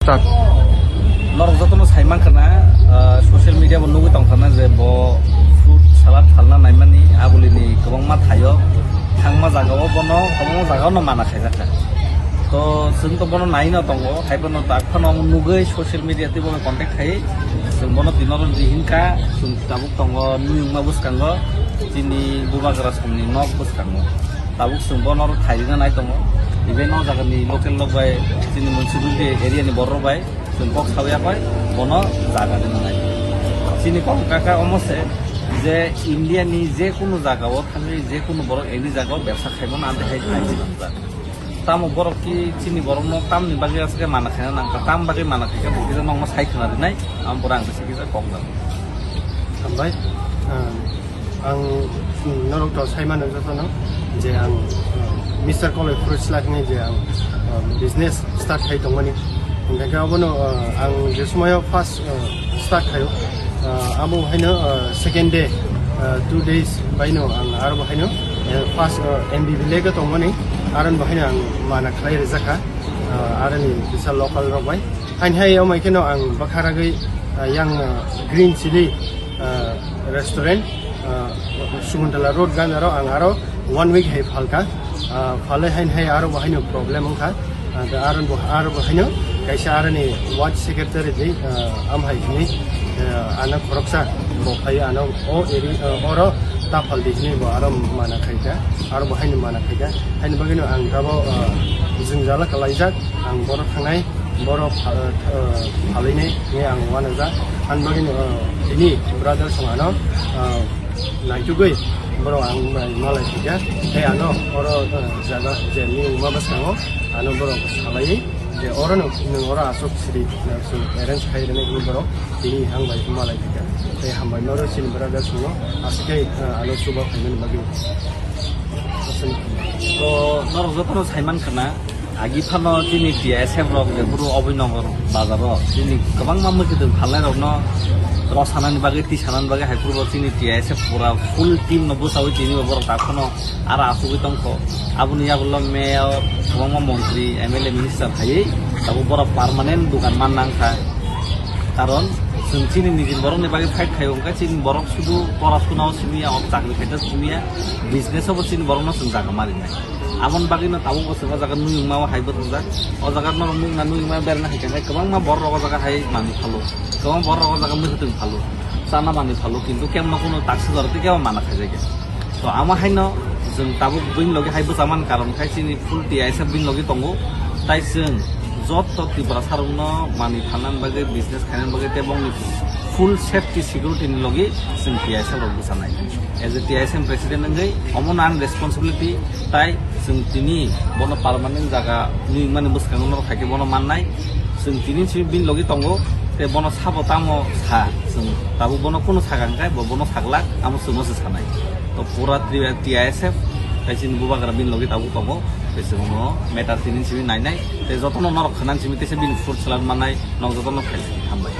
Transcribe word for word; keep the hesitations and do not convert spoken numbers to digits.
Start. Norok jotono sai mankha na, ah, social media bo nugwi tongkha na je bo fruit salad phalna naimani abulini kwbangma thaio. Thangma jagao bono kwbangma jagao no mana khaijakha. To chwng to bono naino tongo, haiphano tak phano omo nugwi social media tei bono contact khai chwng bono tinoro di hinkha, chwng tabuk tongo nuyungma bwskango chini bubagra songni nok bwskango. Tabuk chwng bono oro thairina nai tongo. Even o jagani local rok bai chini municipality area ni borok rok bai chwng kok sawi ya pai bono jaga rina nai. Chini kok kaka omo se je India ni je kunu jagao thangwi je kunu borok any jagao bebsa khaimano ante hai khai sinamjak. Tamo borok ki chini borok no tamni bagwi aswk mana khaina nangkha, tam bagwi mana khaikha bo kisa nokno sai khwna rinai, am pura ang bisi kisa kok nang. Hambai. Ah, ang norok to sai mano jotono je ang, ah, Mister Koloi Fruit Salad ni je ang, ah, business start khai tongmani. Hingke abono, ah, ang je sumayo first, ah, start khayo, ah, abo haino, ah, second day, ah, two days baino ang aro bo haino, eh, first, ah, M B B lake tongmani, aron bo haino ang mana khlai rijakha, ah, aroni kisa local rok bai. Hain hai omai kheno ang bakhara gwi, ah, yang, ah, green chili, ah, restaurant, ah, Sukuntala Road ganaro ang aro one week hai phalka. Ah, phalai hain hai aro bo haino problem wngkha. Ah, da aro bo, aro bo haino kaisa aroni ward secretary di, ah, am hai hini, ah, ano khoroksa bo phai ano o eri, ah, oro ta phal di hini bo aro mana khaika. Aro bo haino mana khaika. Haino bagino ang tabo, ah, jwngjala kalaijak. Ang boro thangnai, boro pha-, ah, phalainai hinwi ang uanajak. Ani bagwino, ah, tini brother song ano, ah, naitugwi borok ang bai malai phikha. Tei ano oro, ah, jaga je ni wngma bwskango ano borok salaiwi je oro no nwng oro aswk siri, ah, swng arrange khai rwnai hinwi borok tini ang bai malai phikha. Tei hambai norok chini brother songno aswk khe, ah, ano chuba phaimani bagwi. To norok jotono saiman khna, agi phano chini T I S F rok je buru Abhinanagar bazar o chini kwbangma mwkhwtwng phalnai rokno rw sanani bagwi, twi sanani bagwi hai phuru bo chini T I S F pura full team no bwchawi tini bo borok tak phano aro achugwi tongkho. Aboni yagulo mayor, kwbangma montri, M L A, minister phaiwi tabuk borok permanent dukan man nang kha. Karon chwng chini nijini borokni bagwi fight khaio, hwnkhe chini borok sudu porasuna o simi ya, o chakri khaita simi ya, business o bo chini borokno chwng jaga ma rinai. Aboni bagwino tabuk bo chwng o jaga nuyungma o hai bwthangjak. O jaga norok nuyungma, nuyungma berna hai khe kwbangma borok o jaga hai manwi phalo. Kwbangma borok o jaga mwkhwtwng phalo. Chana manwi phalo, kintu kemno kuno taksi jora tei kebo mana khaijak ya. To amo haino chwng tabuk bini logi hai bwchaman karon khai chini full T I S F bini logi tongo. Tai chwng joto Tripura sarokno manwi phalna bagwi, business khaina bagwi tei bongni full safety security ni logi chwng T I S F rok bwchanai. As a T I S F president wngwi omono ang responsibility, tai chwng tini bono permanent jaga nwi mani bwskango norok hai khe bono mannai. Chwng tini si bini logi tongo, tei bono sabo tamo sa, chwng tabuk bono kuno sakha hwnkhe bo bono saklak, amo chwngno se sanai. To pura Tri-, T I S F, tei chini bubagra bini logi tabuk tongo, tei chwngno matter tini simi nainai, tei jotono norok khwnani simi teisa bini fruit salad mannai, nok jotono khailai, hambai.